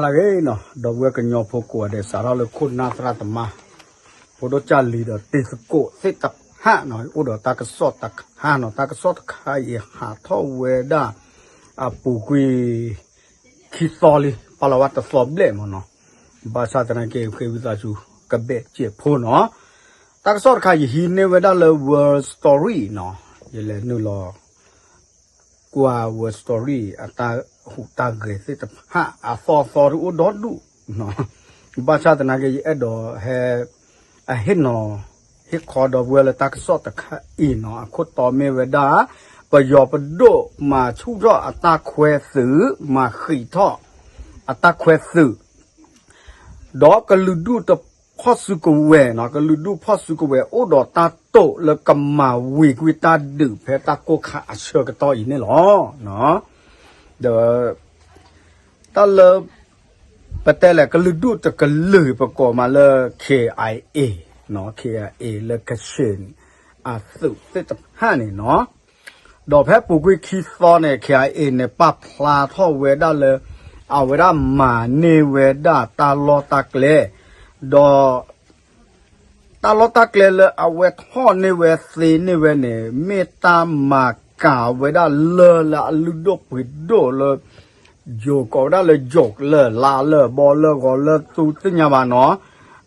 လၢဂ့ၤနီၤ ဒီပုၢ်ဝဲၢ်ကညီဖိကိးဂၤဒဲး စးထီၣ်လၢခိၣ်နၢ်သရၣ်သမါ ဖိဒိၣ်ကၢ်လံၤဒီးတံၤသကိးသ့ၣ်တဖၣ်နီၤ အိၣ်ဒီးတၢ်ကစီၣ်တခါနီၤ တၢ်ကစီၣ်တခါအံၤဟးထီၣ်ဝဲဒၣ် အပူၤကွံာ် ခံသီလံ ပာ်လီၤဝဲတသီဘျဲၣ်မ့ၢ်နီၤ ဘၣ်ဆၣ်သနာ်က့ ဃ့ဝံသးစူၤ ကဘဲၣ်စဲးဖိနီၤ တၢ်ကစီၣ်တခါ ယဟံးန့ၢ်ဝဲဒၣ်လၢ World Story နီၤ ယလဲၤနုာ်လီၤ ကွၢ် World Story အတၢ်ဟူးတၢ်ဂဲၤသ့ၣ်တဖၣ် အသီအသီတအိၣ်ဒီဒူၣ် ဘၣ်ဆၣ်သနာ်က့ ယအဲၣ်ဒိးဟဲ အဟ့ၣ်နီၤ ဟ့ၣ်ခီဒီပုၢ်ဝဲၢ်လၢတၢ်ကစီၣ်တခါအံၤနီၤ အခိၣ်တီမ့ၢ်ဝဲဒၣ် ပယီၤပဒိၣ်မၤဆူၣ်ထီၣ်အတၢ်ခွဲသုး မၤဃံးထီၣ် အတၢ်ခွဲသုး ဒီးကလုာ်ဒူၣ်တဖီၣ်စုကဝဲၤနီၤ ကလုာ်ဒူၣ်ဖီၣ်စုကဝဲၤ အိၣ်ဒီးတၢ်တိာ်လၢကမၤဝံၤကွံာ်တၢ်ဒုးဖဲတၢ်ကိၢ်ခါအဆၢကတီၢ်အံၤန့ၣ်လီၤ. ဒီး တၢ်လၢ ပတဲလဲၣ် ကလုာ်ဒူၣ်တကလုာ် ပကိးမးလၢ KIA နီၤ KIA လၢ Kachin အသုးသ့ၣ်တဖၣ်န့ၣ်နီၤ ဒီးဖဲပူၤကွံာ်ခံသီန့ၣ် KIA န့ၣ် ပာ်ဖျါထီၣ်ဝဲဒၣ်လၢ အဝဲဒၣ်မၤန့ၢ်ဝဲဒၣ်တၢ်လီၢ်တၢ်ကျဲ ဒီး တၢ်လီၢ်တၢ်ကျဲလၢအဝဲထီၣ်န့ၢ်ဝဲသ့န့ၢ်ဝဲန့ၣ် မ့ၢ်တၢ်မၤကၤဝဲဒၣ်လၢလၢအလုၢ်ဒိၣ်ပှ့ၤဒိၣ်လၢ ယိၤကိးဝဲဒၣ်လၢ ယိၤလၢလါလၢဘီလၢဂီၤလၢသူသ့ၣ်ညါဘၣ်နီၤ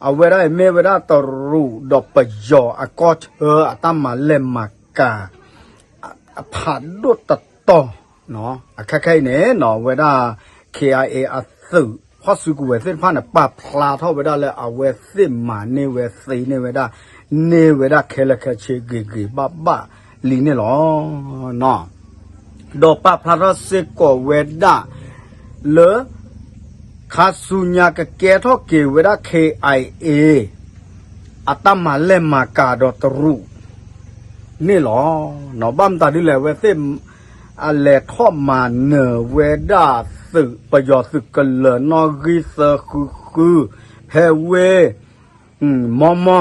အဝဲဒၣ်အံၤမ့ၢ်ဝဲဒၣ်တရူးဒီးပယီၤအကီၢ်ဆၢအတၢ်မၤလဲၢ်မၤကၤ အဖးဒိၣ်တတီၤ အခဲခဲအံၤန့ၣ်နီၤ အဝဲဒၣ် KIA အသုးဖီၣ်စုကဝဲၤသ့ၣ်တဖၣ်န့ၣ် ပာ်ဖျါထီၣ်ဝဲဒၣ်လၢအဝဲသ့ၣ်မၤန့ၢ်ဝဲသ့န့ၢ်ဝဲဒၣ် န့ၢ်ဝဲဒၣ်ခဲလၢာ်ခဲဆ့ဂ့ၤဂ့ၤဘၣ်ဘၣ်လံန့ၣ်လီၤ. ဒီးပာ်ဖျါထီၣ်စ့ၢ်ကီးဝဲဒၣ် လၢ ခါဆူညါကကဲထီၣ်က့ၤဝဲဒၣ် KIA အတၢ်မၤလဲၢ်မၤကၤဒီးတရူး န့ၣ်လီၤ. ဘၣ်မတၤဒ်လဲၣ် အဝဲသ့ၣ် အလဲၤထီၣ်မၤနၢၤဝဲဒၣ်သုး ပယီၤသုးကလၢၤနီၣ်ဂံၢ်သၢဃုဃု ဖဲဝ့ၢ် မီမီ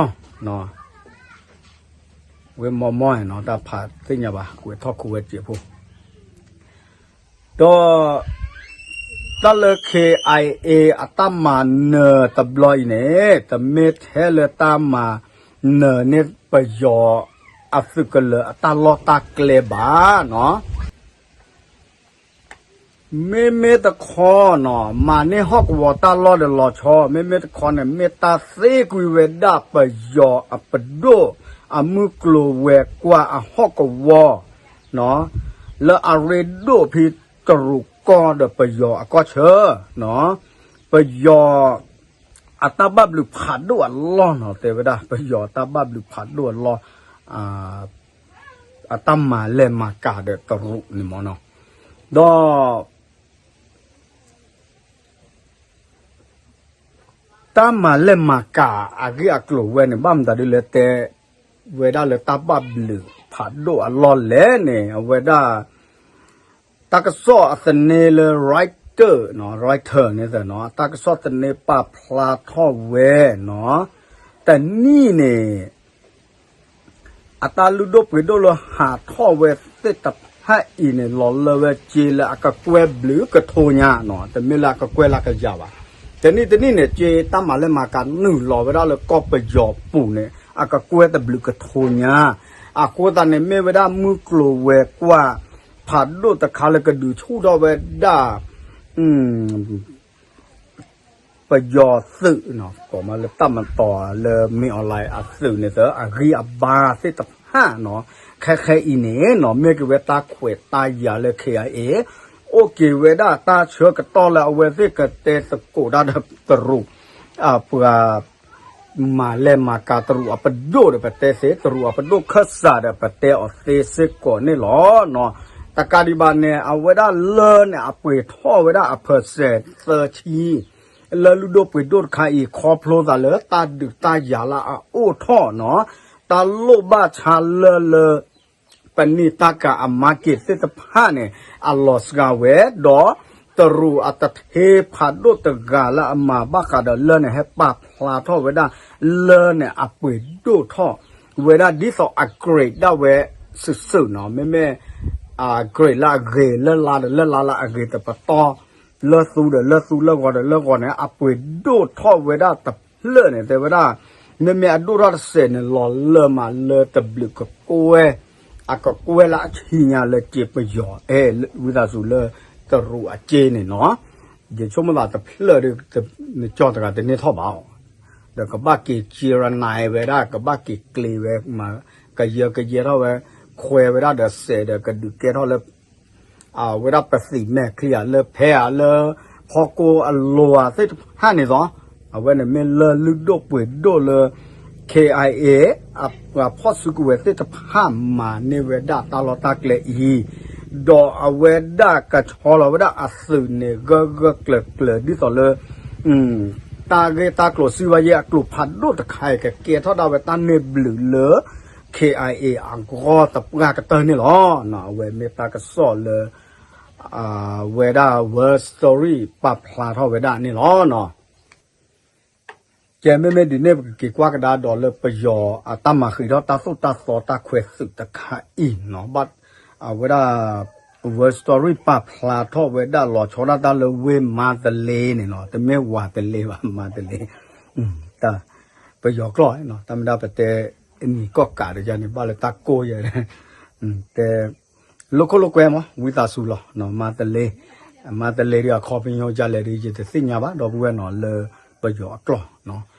ဝ့ၢ်မီမီနီၤ တၢ်ဖးသ့ၣ်ညါဘၣ် ကွဲးထီၣ်ခိၣ်ဝဲစဲးဖိ ဒီး တၢ်လၢ KIA အတၢ်မၤနၢၤတဘျီအံၤန့ၣ် တမ့ၢ်ထဲလၢတၢ်မၤနၢၤန့ၢ်ပယီၤအသုးကလၢၤအတၢ်လီၢ်တၢ်ကျဲဘၣ်နီၤ မ့မ့ၢ်တခီနီၤ မၤန့ၢ်ဟီၣ်ကဝီၤတၢ်လီၢ်ဒီးလီၤဆီ မ့မ့ၢ်တခီန့ၣ် မ့ၢ်တၢ်သ့ကွံာ်ဝဲဒၣ်ပယီၤအပဒိၣ် အမုၢ်ကျိၤဝဲၤကွာ်အဟီၣ်ကဝီၤ လၢအရ့ဒိၣ်ဖဲတရူးကီၢ်ဒီးပယီၤအကီၢ်ဆၢ ပယီၤ အတၢ်ဘၣ်ဘျုးဖးဒိၣ်အလီၢ်နီၤ တဲဝဲဒၣ် ပယီၤအတၢ်ဘၣ်ဘျုးဖးဒိၣ်အလီၢ် အတၢ်မၤလဲၢ်မၤကၤဒီးတရူးန့ၣ်မ့ၢ်နီၤ ဒီး တၢ်မၤလဲၢ်မၤကၤအဂ့ၢ်အကျိၤဝဲန့ၣ် ဘၣ်မတၤဒ်လဲၣ်တဲ ဝဲဒၣ်လၢတၢ်ဘၣ်ဘျုးဖးဒိၣ်အလီၢ်လဲၣ်န့ၣ် အဝဲဒၣ် တၢ်ကစီၣ်အသန့လၢ Reuters နီၤ Reuters န့ၣ်သနီၤ တၢ်ကစီၣ်သန့ပာ်ဖျါထီၣ်ဝဲနီၤ တနံၣ်န့ၣ် အတၢ်လုၢ်ဒိၣ်ပှ့ၤဒိၣ်လၢဟးထီၣ်ဝဲသ့ၣ်တဖၣ်အံၤန့ၣ် လီၤလၢဝဲစ့လၢအကကွဲၢ်ဘျုးကထိညါနီၤ တမ့ၢ်လၢအကကွဲၢ်လၢကယၤဘၣ်. တနံၣ်တနံၣ်န့ၣ် စ့တၢ်မၤလဲၢ်မၤကၤနုာ်လီၤဝဲဒၣ်လၢကီၢ်ပယီၤပူၤန့ၣ် အကကွဲၢ်တဘျုးကထိညါ အဃိသတးန့ၣ် မ့ၢ်ဝဲဒၣ်မုၢ်ကျိၤဝဲၤကွာ် ဖးဒိၣ်တခါလၢကဒုးဆူၣ်ထီၣ်ဝဲဒၣ် ပယီၤသုးနီၤ ကိးမးလၢတၢ်မတီၤလၢမ့ၢ်အီၣ်လဲၣ်အသုးန့ၣ်သၢ အဂံၢ်အဘါသ့ၣ်တဖၣ်နီၤ ခဲခဲအံၤန့ၣ်နီၤ မ့ၢ်က့ၤဝဲတၢ်ခွဲးတၢ်ယာ်လၢ KIA အိၣ်က့ၤဝဲဒၣ်တၢ်ဆၢကတီၢ်လၢအဝဲသ့ၣ်ကတဲသကိးတၢ်ဒီးတရူး ပှၤ မၤလဲၢ်မၤကၤတရူးအပဒိၣ်ဒီးပတဲသ့ တရူးအပဒိၣ်ခၢၣ်စးဒီးပတဲအီၤသ့စ့ၢ်ကီးန့ၣ်လီၤ. တကးဒံးဘၣ်န့ၣ် အဝဲဒၣ်လၢန့ၣ် အပှ့ၤထီၣ်ဝဲဒၣ်အ percent သၢဆံ လၢလုၢ်ဒိၣ်ပှ့ၤဒိၣ်တခါအံၤ ခီဖျိသးလၢတၢ်ဒုးတၢ်ယၤလၢအအိၣ်ထီၣ်နီၤ တၢ်လိၣ်ဘၣ်ဆါလၢလၢ ပနံာ်တၢ်ကၤအ market သ့ၣ်တဖၣ်န့ၣ် အလီၤစှၤဝဲ ဒီးတရူးအတထ့ဖးဒိၣ်တဂၤလၢအမၤဘၣ်ဃးဒီးလၢန့ၣ် ဟဲပာ်ဖျါထီၣ်ဝဲဒၣ် လၢန့ၣ် အပှ့ၤဒိၣ်ထီၣ်ဝဲဒၣ် ဒ်သိးအ grade ဒၣ်ဝဲစုာ်စုာ်နီၤ မ့မ့ၢ် အ grade လၢအဂ့ၤလၢလါဒီးလၢလါလၢအဂ့ၤတပတီၢ် လၢသူဒီးလၢသူ လၢဂီၤဒီးလၢဂီၤန့ၣ် အပှ့ၤဒိၣ်ထီၣ်ဝဲဒၣ်တဖျၢၣ်န့ၣ် တဲဝဲဒၣ် မ့မ့ၢ်အဒိၣ်ထီၣ်တစဲးန့ၣ် လီၤလၢမးလၢတဘျုးကကွဲၢ် အကကွဲၢ်လၢအဆံညါလၢက့ပယီၤ အဲၣ်ဝံသးစူၤလၢတရူးအက့န့ၣ်နီၤ, ယဆိကမိၣ်သးတဖျၢၣ်ဒီး နကၠီတဂၤတန့ၢ်ထီၣ်ဘၣ်အီၤ ဒီးကဘၣ်က့ၤက့ရနၤဝဲဒၣ် ကဘၣ်က့ၤကျ့ၤဝဲ ကယၢကယဲထီၣ်ဝဲ ခွဲဝဲဒၣ်ဒီးစဲးဒီးကဒုးကဲထီၣ်လၢ အဝဲဒၣ်ပသံးမဲာ်ချံဧါ လၢဖဲဧါ လၢဟီၣ်ကိၢ်အလိၤဧါသ့ၣ်တဖၣ်န့ၣ်လီၤ. အဝဲန့ၣ်မ့ၢ်လၢလုၢ်ဒိၣ်ပှ့ၤဒိၣ်လၢ ခ့အၢ်အ့ အပှၤဖီၣ်စုကဝဲၤသ့ၣ်တဖၣ်မၤန့ၢ်ဝဲဒၣ်တၢ်လီၢ်တၢ်ကျဲအံၤ, ဒီးအဝဲဒၣ်ကဆီလီၤဝဲဒၣ်အသုးန့ၣ် ဂၢၢ်ဂၢၢ်ကျၢၤကျၢၤ ဒ်သိးလၢ တၢ်ဂ့ၢ်တၢ်ကျိၤစံးဘၣ်ယဲၢ်အကျိၤဖးဒိၣ်တခါအံၤ ကကဲထီၣ်ဒၣ်ဝဲတၢ်န့ၢ်ဘျုးလၢ ခ့အၢ်အ့ အဂီၢ်သပှၢ်ကတၢၢ်န့ၣ်လီၤ. အဝဲမ့ၢ်တၢ်ကစီၣ်လၢ အဝဲဒၣ် World Story ပာ်ဖျါထီၣ်ဝဲဒၣ်န့ၣ်လီၤ. ကဲမ့မ့ၢ်ဒ်န့ၣ် ပကက့ၤကွၢ်ကဒါဒီးလၢပယီၤအတၢ်မၤဃံးထီၣ်တၢ်သိၣ်တၢ်သီတၢ်ခွဲးသုးတခါအံၤနီၤ, ဘၣ်အဝဲဒၣ် World Story ပာ်ဖျါထီၣ်ဝဲဒၣ်လီၤဆီဒၣ်တၢ်လၢဝ့ၢ်မါတလ့န့ၣ်နီၤ, တမ့ၢ်ဝၤတလ့ဘၣ် မါတလ့ ပယီၤကျိာ်နီၤ, တၢ်မ့ၢ်ဒၣ်ပတဲ နံၤကီၢ်ကးတယါန့ၣ် ဘၣ်လၢတၢ်ကိၢ်ယဲ တဲ လိာ်ခိၣ်လိာ်ကွဲမး ဝံသးစူၤလီၤ မါတလ့, မါတလ့ဒ်အခီပညီဒ်လဲၣ်ဒီး ယတသ့ၣ်ညါဘၣ် ဒီပုၢ်ဝဲၢ်နီၤ လၢပယီၤအကျိာ်နီၤ.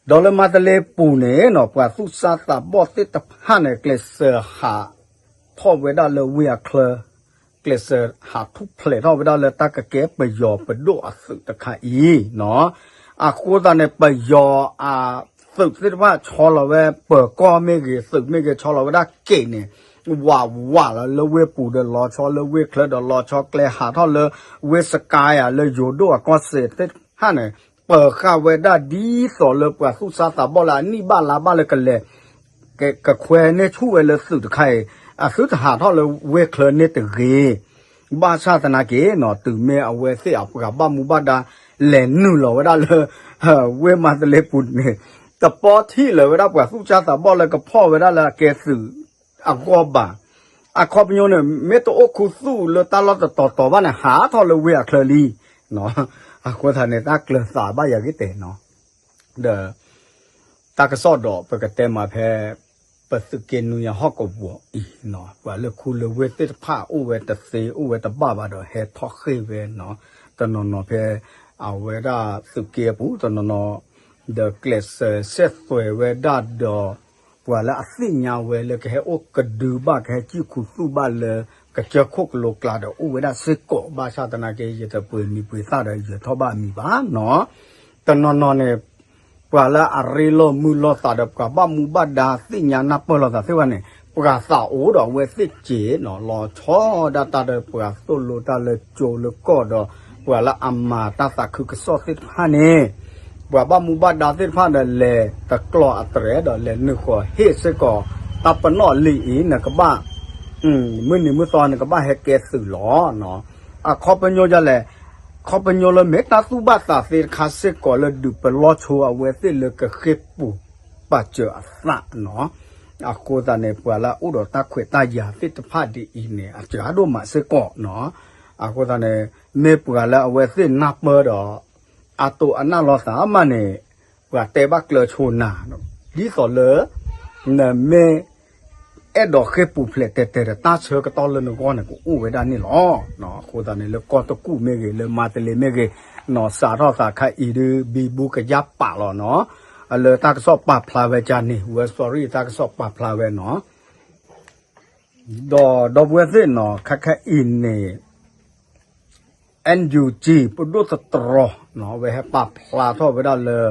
ဒီးလၢမါတလ့ပူၤန့ၣ်နီၤ ပှၤသူၣ်စၢ်သးဘီၣ်သ့ၣ်တဖၣ်န့ၣ် ကျဲးစၢးဟးထီၣ်ဝဲဒၣ်လၢဝ့ၢ်အချၢ ကျဲးစၢးဟးထူၣ်ဖျဲးထီၣ်ဝဲဒၣ်လၢတၢ်ကကဲပယီၤပဒိၣ်အသုးတခါအံၤနီၤ. အဃိသတးန့ၣ် ပယီၤအသုးသ့ၣ်တဖၣ်ဆီလီၤဝဲ ပၢၤကီၢ်မ့ၢ်ဂ့ၤ သုးမ့ၢ်ဂ့ၤ ဆီလီၤဝဲဒၣ်က့ၣ်န့ၣ် ဝးဝးလီၤလၢဝ့ၢ်ပူၤဒီး လီၤဆီလၢဝ့ၢ်ချၢဒီး လီၤဆီကျဲဟးထီၣ်လၢဝ့ၢ်စကါယၤ လၢယိၤဒိၣ်အကီၢ်စဲၣ်သ့ၣ်တဖၣ်န့ၣ် ပၢၤဃာ်ဝဲဒၣ်ဒ်သိးလၢပှၤသူၣ်စၢ်သးဘီၣ်လၢအနံၣ်ဘၣ်လါဘၣ်လၢကလဲၤ ကခွဲးန့ၢ်ဆူၣ်ဝဲလၢသုးတခါအံၤ အသုတဟးထီၣ်လၢဝ့ၢ်ချၢန့ၣ်တဂ့ၤ. ဘၣ်ဆၣ်သနာ်က့နီၤ တုၤမ့ၢ်အဝဲသ့ၣ်အပှၤဘၣ်မူဘၣ်ဒါ လဲၤနုာ်လီၤဝဲဒၣ်လၢ ဝ့ၢ်မါတလ့ပူၤန့ၣ် တပီထံၣ်လၢၤဝဲဒၣ်ပှၤသူၣ်စၢ်သးဘီၣ်လၢကဖီၣ်ဝဲဒၣ်လၢအကဲသုးအဂီၢ်ဘၣ်. အခီပညီန့ၣ် မ့ၢ်တအိၣ်ခူသူၣ်လၢတၢ်လီၢ်တတီၤတီၤဘၣ်န့ၣ် ဟးထီၣ်လၢဝ့ၢ်အချၢလံ. အဃိသတးန့ၣ် တၢ်ကျၢၤသးဘၣ်ယၤဂ့ၤတဲာ်နီၤ ဒီး တၢ်ကစီၣ်ဒီးပကတဲမးဖဲ ပသုးက့နွံအဟီၣ်ကဝီၤအံၤနီၤ ပှၤလၢခူလၢဝ့ၢ်သ့ၣ်တဖၣ်အိၣ်ဝဲတသ့အိၣ်ဝဲတဘၣ်ဘၣ်ဒီး ဟဲထီၣ်ဃ့ၢ်ဝဲနီၤ တနီၤနီၤဖဲ အဝဲဒၣ်သုးက့အပူၤ တနီၤနီၤ ဒီးကျဲးစၢးဆဲးသွဲးဝဲဒၣ်ဒီး ပှၤလၢအသ့ၣ်ညါဝဲလၢကဟဲအိၣ်ကဒုဘၣ် ကဟဲစံၣ်ခူသူၣ်ဘၣ်လၢ ကစၢၢ်ခိၣ်ကလိကျါဒီးအိၣ်ဝဲဒၣ်စ့ၢ်ကီး ဘၣ်ဆၣ်သနာ်က့ ယတပှ့ၤမံၤပှ့ၤသၣ်ဒီးယဲၤထီၣ်ဘၣ်အမံၤဘၣ်နီၤ. တနီၤနီၤန့ၣ် ပှၤလၢအရ့လိာ်မုာ်လိာ်သးဒီးပှၤဘၣ်မူဘၣ်ဒါသ့ၣ်ညါနၢ်ပၢၢ်လိာ်သးသ့ၣ်တဖၣ်န့ၣ် ပှၤသးအိၣ်ဒီးအဝဲသ့ၣ်စ့ၢ်နီၤ လီၤဆီဒၣ်တၢ်ဒီးပှၤသိၣ်လိတၢ်လၢကၠိလၢကီၢ်ဒီး ပှၤလၢအမၤတၢ်သးခုကစီၣ်သ့ၣ်တဖၣ်န့ၣ် ပှၤဘၣ်မူဘၣ်ဒါသ့ၣ်တဖၣ်ဒီးလဲၤတကျီၢ်အတြဲၤဒီးလဲၤနုာ်ဃီၤဟ့ၣ်စ့ၢ်ကီး တၢ်ပနီၣ်လံာ်အံၤ နကဘၣ် မုၢ်နံၤမုၢ်သီနကဘၣ်ဟဲကဲသုးလီၤ. အခီပညီဒ်လဲၣ်, ခီပညီလၢမ့ၢ်တၢ်သူၣ်ဘၣ်သးသ့တခါစ့ၢ်ကီးလၢဒုးပလီၢ်ဆိအဝဲသ့ၣ်လၢကဃ့ၢ်ပူၤပာ်စၢၤအသးနီၤ. အဃိသတးန့ၣ် ပှၤလၢအအိၣ်ဒီးတၢ်ခွဲးတၢ်ယာ်သ့ၣ်တဖၣ်ဒ်အံၤန့ၣ် အစှၤဒိၣ်မးစ့ၢ်ကီးနီၤ. အဃိသတးန့ၣ် မ့ၢ်ပှၤလၢအဝဲသ့ၣ်နၢ်ပၢၢ်ဒီး အတိၢ်အနာ်လိာ်သးမးန့ၣ် ပှၤတဲဘၣ်ကျၢၤဆိနၤ ဒ်သိးလၢ နမ့ၢ် အဲၣ်ဒိးဃ့ၢ်ပူၤဖျဲးတဲာ်တဲာ်ဒီး တၢ်ဆၢကတီၢ်လၢနဂီၢ်န့ၣ် ကအိၣ်ဝဲဒၣ်န့ၣ်လီၤ. အဃိသတးန့ၣ် လၢကီၢ်တကူၣ်မ့ၢ်ဂ့ၤ လၢမါတလ့မ့ၢ်ဂ့ၤနီၤ စးထီၣ်သးခါအံၤဒုး ဘံဘူကယါပာ်လီၤနီၤ. လၢတၢ်ကစီၣ်ပာ်ဖျါဝဲကန့ၣ် World Story တၢ်ကစီၣ်ပာ်ဖျါဝဲနီၤ. ဒီးဒီပုၢ်ဝဲၢ်သ့ၣ်နီၤ ခဲခဲအံၤန့ၣ် NUG ပဒိၣ်သတြီၤနီၤ အဝဲဟဲပာ်ဖျါထီၣ်ဝဲဒၣ်လၢ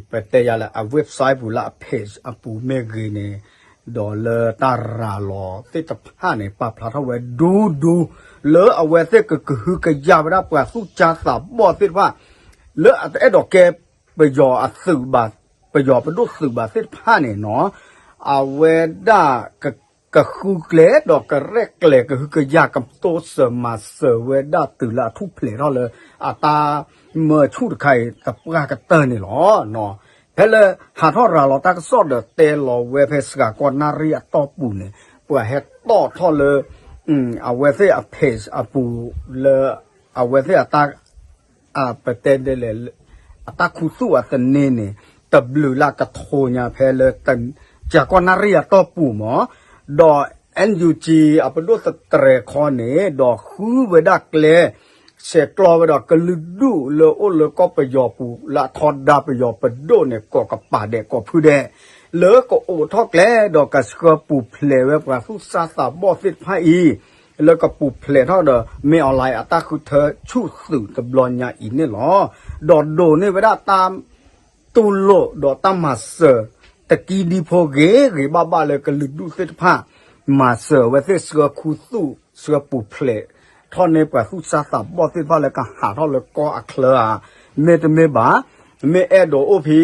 ပတဲယၤလၢအ website ပူၤလၢအ page အပူၤမ့ၢ်ဂ့ၤန့ၣ် ဒီးလၢတၢ်ရၤလီၤသ့ၣ်တဖၣ်န့ၣ် ပာ်ဖျါထီၣ်ဝဲဒူဒူ လၢအဝဲသ့ၣ်ကကဟုကယာ်ဝဲဒၣ်ပှၤသူၣ်စၢ်သးဘီၣ်သ့ၣ်တဖၣ် လၢအတအဲၣ်ဒိးကဲ ပယီၤအသုးဘၣ် ပယီၤပဒိၣ်သုးဘၣ်သ့ၣ်တဖၣ်န့ၣ်နီၤ အဝဲဒၣ် ကဃုကျဲဒီးကရဲၣ်ကျဲၤ ကဟုကယာ်ကတိစၢၤမၤစၢၤဝဲဒၣ်တုၤလၢအထူၣ်ဖျဲးထီၣ်လၢ အတၢ်မၢဆူၣ်တခါအံၤ သပှၢ်ကတၢၢ်န့ၣ်လီၤ. ဖဲလၢဟးထီၣ်ရၤလီၤတၢ်ကစီၣ်ဒီးတဲလီၤဝဲဖဲစှၤကီၢ်နၣ်ရံၣ်အတီၢ်ပူၤန့ၣ် ပှၤဟဲတီၣ်ထီၣ်လၢ အဝဲသ့ၣ်အ page အပူၤလၢ အဝဲသ့ၣ်အတၢ် ပတဲဒ်လဲၣ် အတၢ်ခူသူၣ်အသန့န့ၣ် တဘျုးလၢကထိညါဖဲလၢ ကၠၤကီၢ်နၣ်ရံၣ်အတီၢ်ပူၤမး, ဒီး NUG အပဒိၣ်သတြဲၤခီန့ၣ် ဒီးဃုဝဲဒၣ်ကျဲ ဆဲးကျိးဝဲဒီးကလုာ်ဒူၣ်လၢအိၣ်လၢကီၢ်ပယီၤပူၤလၢအထီဒါပယီၤပဒိၣ်န့ၣ် ကိးကပၤဒဲးကိးဖုဒဲး လၢကအိးထီၣ်ကျဲဒီးကဆှၢပူၤဖျဲးဝဲပှၤသူၣ်စၢ်သးဘီၣ်သ့ၣ်တဖၣ်အံၤ လၢကပူၤဖျဲးထီၣ်ဒီး မ့ၢ်အီၤလၢအတၢ်ဃုထၢဆူၣ်သုးတဘျီညါအံၤန့ၣ်လီၤ. ဒီးဒိးန့ၢ်ဝဲဒၣ်တၢ် တူၢ်လိာ်ဒီးတၢ်မၤစၢၤ တကံဒံဖိဂ့ၤဂ့ၤဘၣ်ဘၣ်လၢကလုာ်ဒူၣ်သ့ၣ်တဖၣ် မၤစၢၤအဝဲသ့ၣ်ဆှၢခူသူၣ် ဆှၢပူၤဖျဲးထီၣ်န့ၢ်ပှၤသူၣ်စၢ်သးဘီၣ်သ့ၣ်တဖၣ်လၢကဟးထီၣ်လၢကီၢ်အချၢဧါ, မ့တမ့ၢ်ဘၣ် မ့ၢ်အဲၣ်ဒိးအိၣ်ဖဲ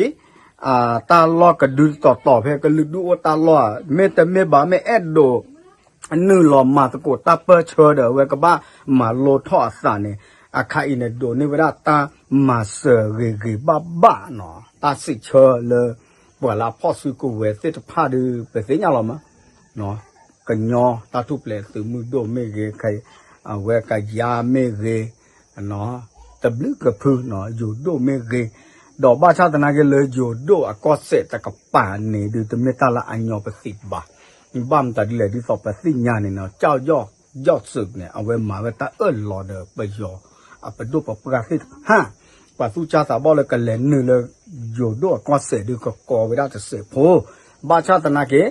တၢ်လီၢ်ကဒုတတီၤတီၤဖဲကလုာ်ဒူၣ်အိၣ်တၢ်လီၢ်ဧါ, မ့တမ့ၢ်ဘၣ် မ့ၢ်အဲၣ်ဒိး နုာ်လီၤမၤသကိးတၢ်ပၢၢ်ဆၢဒီး အဝဲကဘၣ်မၤလိထီၣ်အသးန့ၣ် အခါအံၤန့ၣ် ဒိးန့ၢ်ဝဲဒၣ်တၢ်မၤစၢၤဂ့ၤဂ့ၤဘၣ်ဘၣ်နီၤ, တၢ်စံးဆၢလၢ ပှၤလၢအဖီၣ်စုကဝဲၤသ့ၣ်တဖၣ်ဒီး ပသ့ၣ်ညါလီၤမး ကညီတၢ်ထူၣ်ဖျဲးသုးမုၢ်ဒိၣ်မ့ၢ်ဂ့ၤ, အဝဲကယၤမ့ၢ်ဂ့ၤ, တဘျုးကဖု ယိၤဒိၣ်မ့ၢ်ဂ့ၤ, ဒီးဘၣ်ဆၣ်သနာ်က့လၢယိၤဒိၣ်အကီၢ်စဲၣ်တကပၤန့ၣ် ဒုးတမ့ၢ်တၢ်လၢအညီပသံးဘၣ်. ဘၣ်မတၤဒ်လဲၣ် ဒ်သိးပသ့ၣ်ညါန့ၣ်နီၤ ကၠီၣ်ယီၣ်စူးန့ၣ် အဝဲမၤဝဲတၢ်အၢၣ်လီၤဒီးပယီၤ အပဒိၣ်ပပှၢ်သ့ၣ်တဖၣ် ပှၤသူၣ်စၢ်သးဘီၣ်လၢကလဲၤနုာ်လၢ ယိၤဒိၣ်အကီၢ်စဲၣ်ဒုးကကိးဝဲဒၣ်တစဲးဖိ, ဘၣ်ဆၣ်သနာ်က့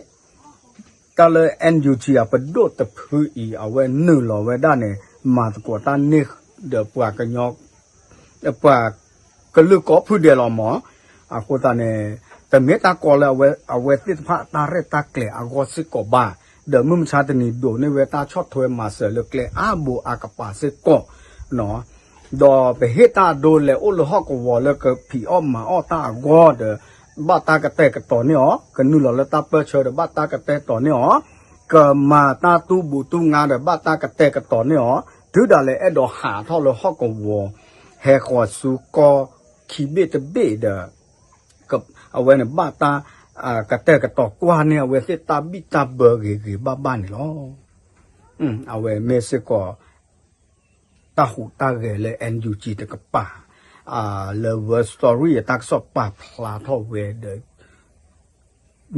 တၢ်လၢ NUG အပဒိၣ်တဖုအံၤ အဝဲနုာ်လီၤဝဲဒၣ်န့ၣ် မၤသကိးတၢ်န့ၢ်ဒီးပှၤကညီ ပှၤကလုာ်ကိးဖုဒဲးလီၤမး, အဃိသတးန့ၣ် တမ့ၢ်တၢ်ကီလၢအဝဲသ့ၣ်တဖၣ်အတၢ်ရဲၣ်တၢ်ကျဲၤအဂီၢ်စ့ၢ်ကီးဘၣ်, ဒီးမုၢ်မဆါတနံၤဒိးန့ၢ်ဝဲတၢ်ဆီၣ်ထွဲမၤစၢၤလၢကျဲအါဘိးအကပၤစ့ၢ်ကီး ဒီးပဟ့ၣ်တၢ်အဒိလဲၤအိၣ်လၢဟီၣ်ကဝီၤလၢကဖံးအီၣ်မၤအီၣ်တၢ်အဂီၢ်ဒီး ဘၣ်တၢ်ကတဲာ်ကတီၤန့ၢ်အီၤ, ကနုာ်လီၤလၢတၢ်ပၢၢ်ဆၢဒီးဘၣ်တၢ်ကတဲာ်ကတီၤန့ၢ်အီၤ, ကမၤတၢ်တူၢ်ဘူးတူၢ်ငါဒီးဘၣ်တၢ်ကတဲာ်ကတီၤန့ၢ်အီၤ, တုၤဒၣ်လဲာ်အဲၣ်ဒိးဟးထီၣ်လၢဟီၣ်ကဝီၤ ဟဲဃီၤဆူကီၢ်ခံဘ့ၣ်တဘ့ၣ်ဒီး အဝဲန့ၣ်ဘၣ်တၢ် ကတဲာ်ကတီၤကွၢ်န့ၢ်အဝဲသ့ၣ်တၢ်ဘံၣ်တၢ်ဘၢဂ့ၤဂ့ၤဘၣ်ဘၣ်န့ၣ်လီၤ. အဝဲမ့ၢ်စ့ၢ်ကီး တၢ်ဟူးတၢ်ဂဲၤလၢ NUG တကပၤ လၢ World Story အတၢ်ကစီၣ်ပာ်ဖျါထီၣ်ဝဲဒီး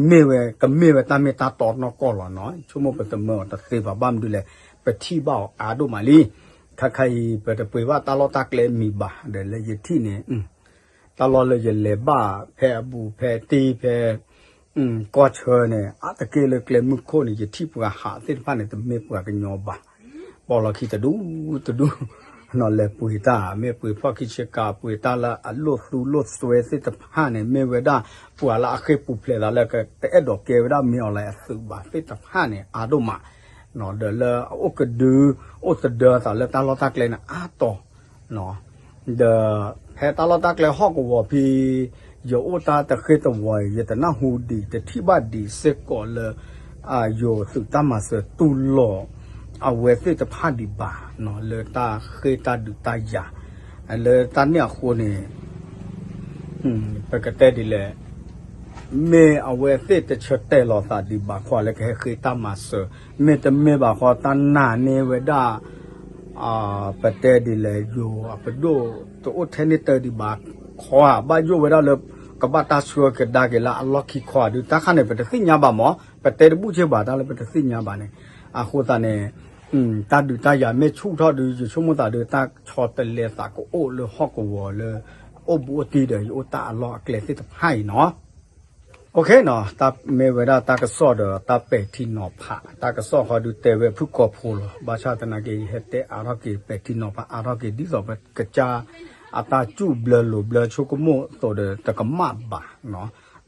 မ့ၢ်ဝဲ ကမ့ၢ်ဝဲတၢ်မ့ၢ်တၢ်တီနီၢ်ကီၢ်လီၤနီၤ, ဆိကမိၣ်ပသမၢအီၤတသ့ဘၣ် ဘၣ်မနုၤလဲၣ် ပထံၣ်ဘၣ်အီၤအါဒိၣ်မးလံ. ခဲခါအံၤ ပတပှ့ၤဘၣ်တၢ်လီၢ်တၢ်ကျဲမံၤဘၣ် ဒီးလၢယထံၣ်န့ၣ် တၢ်လီၢ်လၢယလဲၤဘၣ်ဖဲအဘူးဖဲတ့ဖဲ ကီၢ်ဆၢန့ၣ် အါတက့ၢ်လၢကျဲမုၢ်ခိၣ်န့ၣ် ယထံၣ်ပှၤဟးသ့ၣ်တဖၣ်န့ၣ် တမ့ၢ်ပှၤကညီဘၣ်. ပိာ်လီၤခံတဒူၣ်တဒူၣ် နီၤ လဲၤပှ့ၤတၢ် မ့ၢ်ပှ့ၤဖီၣ်ခံဆ့ကၤ ပှ့ၤတၢ်လၢအလိၣ်သူလိၣ်စွဲသ့ၣ်တဖၣ်န့ၣ် မ့ၢ်ဝဲဒၣ် ပှၤလၢအဃ့ၢ်ပူၤဖျဲးသးလၢကတအဲၣ်ဒိးကဲဝဲဒၣ် မ့ၢ်အီၤလဲၣ်အသုးဘၣ်သ့ၣ်တဖၣ်န့ၣ် အါဒိၣ်မး ဒီးလၢအအိၣ်ကဒု အိၣ်သဒၢသးလၢတၢ်လီၢ်တၢ်ကျဲန့ၣ်အါတီၤ ဒီးဖဲတၢ်လီၢ်တၢ်ကျဲဟီၣ်ကဝီၤဖဲ ယအိၣ်တၢ်တဃ့တဝီၤအံၤ ယတနၢ်ဟူဒံး တထံၣ်ဘၣ်ဒံးစ့ၢ်ကီးလၢ ယိၤသုးတၢ်မၤစၢၤတူၢ်လိာ် အဝဲသ့ၣ်တဖၣ်ဒံးဘၣ် လၢတၢ်ဃ့တၢ်ဒုးတၢ်ယၤ လၢတၢ်န့ၣ်အဃိန့ၣ် ပကတဲဒ်လဲၣ် မ့ၢ်အဝဲသ့ၣ်တဆၢတဲာ်လီၤသးဒံးဘၣ်ခီလၢကဟဲဃ့တၢ်မၤစၢၤ မ့တမ့ၢ်ဘၣ်ခီ တၢ်နာ်န့ၢ်ဝဲဒၣ် ပတဲဒ်လဲၣ် ယိၤအပဒိၣ်တအိၣ်ထဲန့ၣ်တၢ်ဒံးဘၣ်ခီဧါ ဘၣ်ယိၣ်ဝဲဒၣ်လၢ ကဘၣ်တၢ်ဆှၢကဒါက့ၤလၢအလီၢ်ခံခီဧါဒုး တၢ်ခါန့ၣ် ပတသ့ၣ်ညါဘၣ်မး ပတဲတဘူၣ်စ့ၢ်ဘၣ် တၢ်လၢပတသ့ၣ်ညါဘၣ်န့ၣ် အဃိသတးန့ၣ် တၢ်ဒုးတၢ်ယၤမ့ၢ်ဆူၣ်ထီၣ်ဒုး ယဆိကမိၣ်သးဒုး တၢ်ဆီတလဲသးကအိၣ်လၢဟီၣ်ကဝီၤလၢ အိၣ်ဘူးအိၣ်တံၢ်ဒီး ယအိၣ်တၢ်အလီၢ်အကျဲသ့ၣ်တဖၣ်အံၤနီၤ OK နီၤ တၢ်မ့ၢ်ဝဲဒၣ်တၢ်ကစီၣ်ဒီးတၢ်ပဲာ်ထံနီၤဖး တၢ်ကစီၣ်ဃီဒုးတဲဝဲဖုၣ်ကိာ်ဖိလီၤ ဘၣ်ဆၣ်သနာ်က့ ယဟဲတဲအါထီၣ်က့ၤ ပဲာ်ထံနီၤဖးအါထီၣ်က့ၤ ဒ်သိးပကစၢ်အတၢ်စူၣ်ဘျၢလိၤဘျၢဆိကမိၣ်အသိးဒီး တကမၣ်ဘၣ်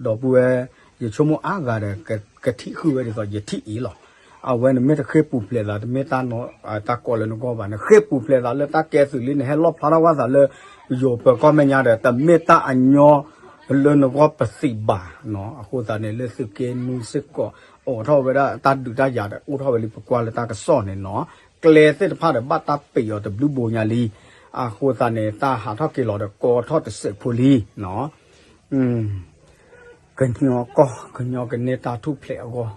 ဒီပုၢ်ဝဲၢ် ယဆိကမိၣ်အါဂၤဒီး ကထံၣ်ဃုာ်ဝဲဒ်သိးယထံၣ်အံၤလီၤ အဝဲန့ၣ်မ့ၢ်တဃ့ၢ်ပူၤဖျဲးသး တမ့ၢ်တၢ်ကိးလၢနဂီၢ်ဘၣ်န့ၣ် ဃ့ၢ်ပူၤဖျဲးသးလၢတၢ်ကဲသုးလံ နဟဲလီၣ်ဖျါထီၣ်ဝဲသးလၢ ယိၤပၢၤကီၢ်မဲာ်ညါဒီး တမ့ၢ်တၢ်အညီလၢနဂီၢ်ပသံးဘၣ်နီၤ အဃိသတးန့ၣ် လၢသုးက့နွံစ့ၢ်ကီး အိးထီၣ်ဝဲဒၣ်တၢ်ဒုးတၢ်ယၤဒီး အိၣ်ထီၣ်ဝဲလံ ပကွၢ်လၢတၢ်ကစီၣ်န့ၣ်နီၤ ကျဲသ့ၣ်တဖၣ်ဒီး ဘၣ်တၢ်ပံးအီၤတဘျုးဘိညါလံ အဃိသတးန့ၣ် တၢ်ဟးထီၣ်က့ၤလီၤဒီး ကီထီၣ်တစဲးဖိလံနီၤ ကညီကီၢ် ကညီကန့ၢ်တၢ်ထူၣ်ဖျဲးအဂီၢ်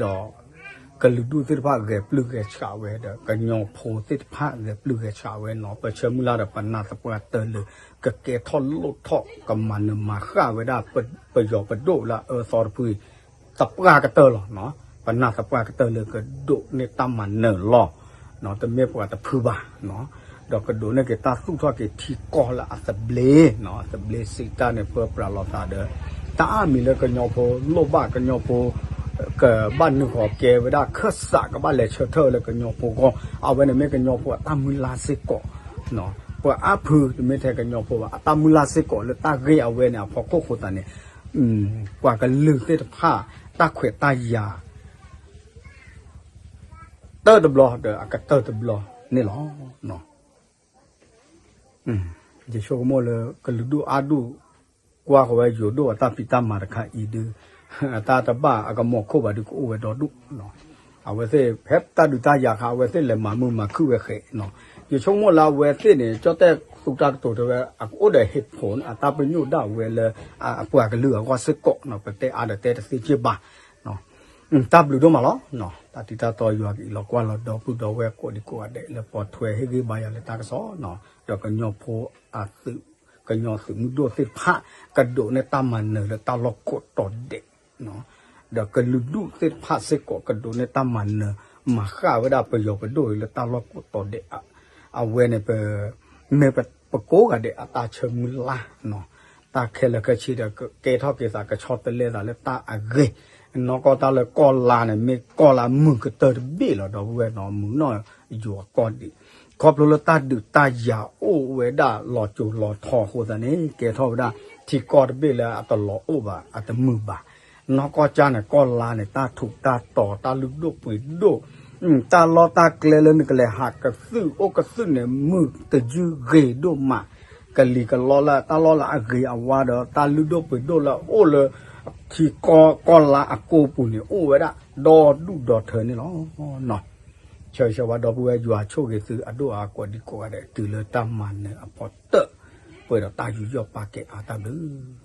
ဒီး ကလုာ်ဒူၣ်သ့ၣ်တဖၣ်ဂဲၤပျုၢ်ဂဲၤဆှးဝဲဒီး ကညီဖိသ့ၣ်တဖၣ်ဂဲၤပျုၢ်ဂဲၤဆှးဝဲနီၤ. ပဆၢမုၢ်လၢ်ဒီး ပနၢ်သပှၢ်တၢၢ်လၢ ကကဲထီၣ်လိၣ်ထီၣ် ကမၤနၢၤမၤဃၣ်ဝဲဒၣ် ပယီၤပဒိၣ်လၢအအၢသီတဖု သပှၢ်ကတၢၢ်လီၤ. ပနၢ်သပှၢ်ကတၢၢ်လၢကဒိးန့ၢ်တၢ်မၤနၢၤလီၤ. တမ့ၢ်ပှၤတဖုဘၣ်. ဒီးကဒိးန့ၢ်က့ၤတၢ်သူၣ်ထီၣ်က့ၤထံကီၢ်လၢအသဘျ့, သဘျ့စံးတၢ်န့ၣ် ပၢပြးလီၤသးဒီး တၢ်အါမံၤလၢကညီဖိလိၣ်ဘၣ် ကညီဖိ ကဘၣ်နုာ်ဃီၤကဲဝဲဒၣ်ခၢၣ်စး ကဘၣ်လဲၤဆၢထၢၣ်လၢကညီဖိဂီၢ် အဝဲန့ၣ်မ့ၢ်ကညီဖိအတၢ်မုၢ်လၢ်စ့ၢ်ကီး. ပှၤအါဖုတမ့ၢ်ထဲကညီဖိဘၣ် အတၢ်မုၢ်လၢ်စ့ၢ်ကီးလၢတၢ်ဂ့ၢ်အဝဲန့ၣ် အဖီခိၣ်ဃိသတးန့ၣ် ပှၤကလုာ်သ့ၣ်တဖၣ် တၢ်ခွဲးတၢ်ယာ် တၢၢ်တဘျီဒီးအကတၢၢ်တဘျီန့ၣ်လီၤ. ယဆိကမိၣ်လၢကလုာ်ဒူၣ်အါဒူၣ် ကွၢ်ဃီၤဝဲယိၤဒိၣ်အတၢ်ဖံးတၢ်မၤတခါအံၤဒုး အတၢ်တဘၣ်အကမီၤခိၣ်ဘၣ်ဒုးကအိၣ်ဝဲဒီဒူၣ်. အဝဲသ့ၣ်ဖဲတၢ်ဒုးတၢ်ယၤခါ အဝဲသ့ၣ်လဲၤမၤမုာ်မၤခုၣ်ဝဲဃဲးနီၤ. ယဆိကမိၣ်လၢအဝဲသ့ၣ်န့ၣ် ကၠီၣ်တဲၣ်သူတၢ်ကတိၤတဲဝဲ အကအိၣ်ဒီးဟ့ၣ်ဖိၣ်န့ၣ် အတၢ်ပညိၣ်ဒၣ်ဝဲလၢ အပှၤကလုာ်အဂီၢ်စ့ၢ်ကီးနီၤ. ပတဲအါဒီးတဲတသ့စ့ၢ်ဘၣ်. တၢ်ဘျုးဒိၣ်မးလီၤ. တၢ်တံၤတၢ်တီယွၤကအံးလီၤကွၢ်လီၤဒီပုၢ်ဒီဝဲၢ်ကိးဒံကိးဂၤဒဲး လၢပိာ်ထွဲဟ့ၣ်ဂံၢ်ဘါယွၤလၢတၢ်ကစီၣ်နီၤ. ဒီးကညီဖိအသုး ကညီသုးမုၢ်ဒိၣ်သ့ၣ်တဖၣ် ကဒိးန့ၢ်တၢ်မၤနၢၤလၢတၢ်လီၢ်ကိးတီၤဒဲး ဒီးကလုာ်ဒူၣ်သ့ၣ်တဖၣ်စ့ၢ်ကီး ကဒိးန့ၢ်တၢ်မၤနၢၤ မၤဃၣ်ဝဲဒၣ်ပယီၤပဒိၣ်လၢတၢ်လီၢ်ကိးတီၤဒဲး. အဝဲန့ၣ်ပ မ့ၢ်ပကိးဂၤဒဲးအတၢ်ဆၢမုၢ်လၢ်နီၤ. တၢ်ခဲလၢာ်ခဲဆ့ဒီး ကကဲထီၣ်က့ၤသး ကဆီတလဲသးလၢတၢ်အဂ့ၤ. နီၢ်ကီၢ်တၢ်လၢကီၢ်လါန့ၣ် မ့ၢ်ကီၢ်လါမုာ်ကတၢၢ်တဘ့ၣ်လီၤ ဒီပုၢ်ဝဲၢ်နီၤ. မုာ်နီၢ်ယိၤအကီၢ်ဒံး ခီဖျိလၢတၢ်ဒုးတၢ်ယၤအိၣ်ဝဲဒၣ်လီၤစိၤလီၤထီအဃိသတးန့ၣ် ကဲထီၣ်ဝဲဒၣ် ထံကီၢ်တဘ့ၣ်လၢအတလီၤအိၣ်ဘၣ် အတမုာ်ဘၣ်. နီၢ်ကီၢ်ကၢ်န့ၣ် ကီၢ်လါန့ၣ် တၢ်ထူးတၢ်တီၤ တၢ်လုၢ်ဒိၣ်ပှ့ၤဒိၣ် တၢ်လီၢ်တၢ်ကျဲလၢနကလဲၤဟးကသုၣ်အိၣ်ကသုၣ်န့ၣ် မုာ်တယုၢ်ဂ့ၤဒိၣ်မး ကလံၤကလီလၢတၢ်လီၢ်လၢအဂ့ၤအဝါဒီး တၢ်လုၢ်ဒိၣ်ပှ့ၤဒိၣ်လၢအအိၣ်လၢ ထံကီၢ်ကီၢ်လါအကိပူၤန့ၣ် အိၣ်ဝဲဒၣ် ဒီဒူၣ်ဒီထၢန့ၣ်လီၤ. ဆၢဂ့ၤဆၢဝါဒီပုၢ်ဝဲၢ် ယွၤဆိၣ်ဂ့ၤသုအဒိၣ်အါကိးဒံကိးဂၤဒဲး တုၤလၢတၢ်မၤနၢၤအဖီတၢၢ် ပှဲၤဒီးတၢ်ယူးယီၣ်ပာ်ကဲအါတၢ်ဘျုး